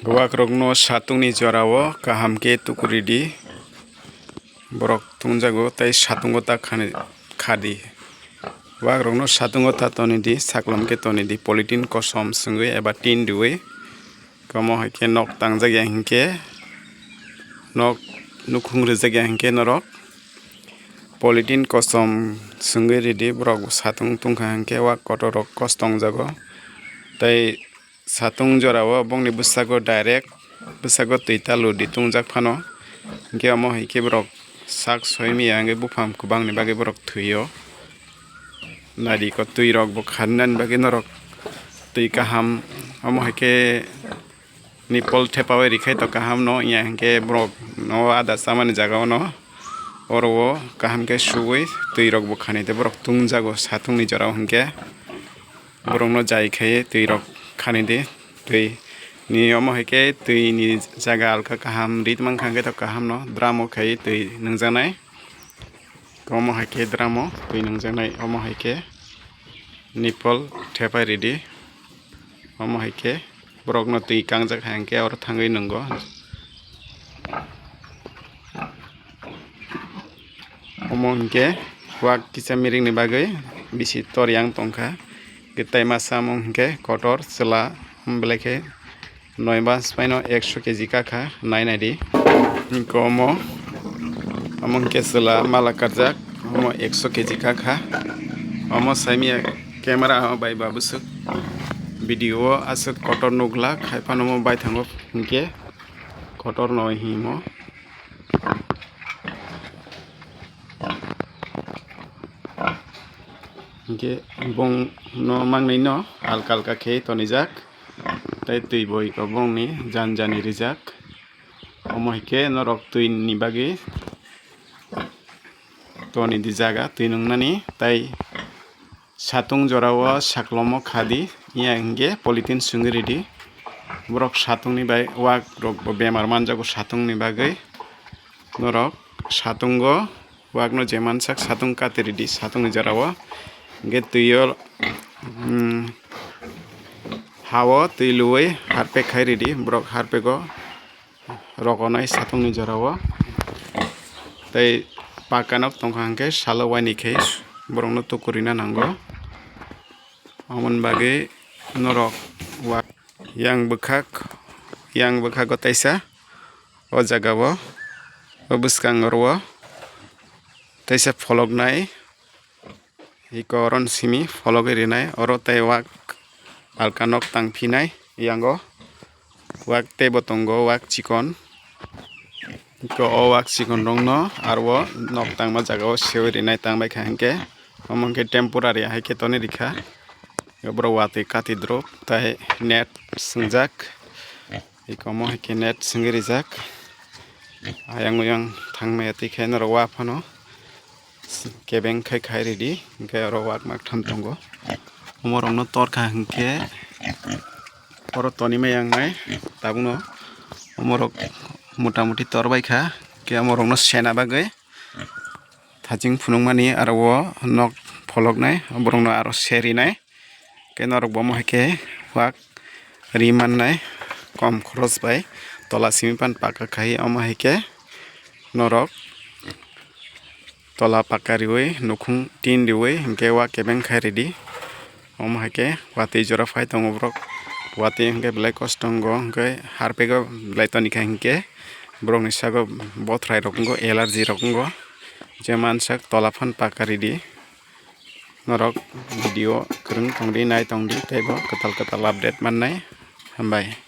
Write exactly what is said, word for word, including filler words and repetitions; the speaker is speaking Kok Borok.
Wakrokno satungni jorao kaham khe tukuridi. Borok tungjago tei satungo ta khani, khadi. Wakrokno satungo ta tonidi, saklom khe tonidi, polythene kosom songwi eba tin riwi. Omo hai khe nok tangjak ya hinkhe, nok nukhung rijak ya hinkhe norok polythene kosom songwi ridi, borok satung tungkha hinkhe wak kotor rok kos tongjago. Tei satung jorao bongni bwskango direct bwskango twi ta ludi tungjak phano, hinkhe omo hai khe borok sak soi manya hinkhe buphang kwbangni bagwi borok thwio. Naidi ko twi rok bo kharinani bagwi norok twi kaham, omo hai khe nipple thepawi rikhai to kaham no, ya hinkhe borok no ada chamani jaga o no oro o kaham khe suwi twi rok bo khani tei borok tungjago satung ni jora o hinkhe. Borokno jai khai twi rok khani di. Twi ni omo hai khe twi ni jaga alka kaham rit mankha, hwnkhe to kaham no drum o khai twi nungjaknai. Omo hai khe drum o twi nungjaknai, omo hai khe nipple thepai ridi. Omo hai khe borokno twi kangjak hai hwnkhe oro thangwi nungo. Omo hinkhe wak kisa miringni bagwi bisi tor yang tongkha. Hinkhe tai masa omo hinkhe kotor chwla, belai khe noi bas phano ekso keji kakha, nai naidi. Hinkhe omo, omo hinkhe chwla mala karjak, omo ekso keji kakha. Omo saimanya camera bai ba bwswk video o aswk kotor nukla, khai phano omo baithango hinkhe kotor noi himo. Hinkhe bongno mangnwino alka alka khe tonijak, tei twi bo iko bongni jan jani rijak. Omo hai khe norok twi ni bagwi toni di jaga twi nungnani, tei satung jorao saklomo khadi, ya hinkhe polythene songwi ridi. Borok satungni bai wak rok bo bemar manjago satungni bagwi. Norok satungo wakno je mansak satung kati ridi satungni jorao. Hinkhe twio, mm, hao twi luwi harpek khai ridi, borok harpego rogonai satungni jorao. Tei paka nok tongkha hinkhe salo waini khe borokno tukurina nango. Omoni bagwi norok wa-, yang bwkhak, yang bwkhago teisa o jagao, o bwskango oro teisa pholoknai. Iko oro simi phologwi rinai, oro tei wak alka nok tang phinai yango. Wak teibo tongo, wak chikon. Iko o wak chikon rokno aro nok tangma jagao sewi rinai tang bai kha hinkhe. Omo hinkhe temporary hai khe toni rikha. Borok watwi kati drop tai net swngjak. Iko omo hai khe net sengwi rijak. Ayang oyang thangmaya twi khe norok wa phano kebeng khai khai ridi, hinkhe oro wak mak tham tongo. Omorokno torkha hinkhe oro toni maya wngnai tabukno. Omorok mota moti tor bai kha, hinkhe omorokno sena bagwi thaching phunukmani aro o nok pholoknai, borokno aro serinai. Khe norok bo omo hai khe wak ri mannai kom khoros bai tola simi pan paka khai, omo hai khe norok tola paka riwi nukhung tin riwi hinkhe wak kebeng khai ridi. Omo hai khe watwi jora phai tongo borok, watwi hinkhe belai kosto wngo, hinkhe harpego belai toni kha hinkhe borokni sago bothrai rok wngo, allergy rok wngo, je mansak tola phan paka ridi. Norok video kwrwng tongdi, nai tongdi, teibo kwtal kwtal update mannai. Hambai.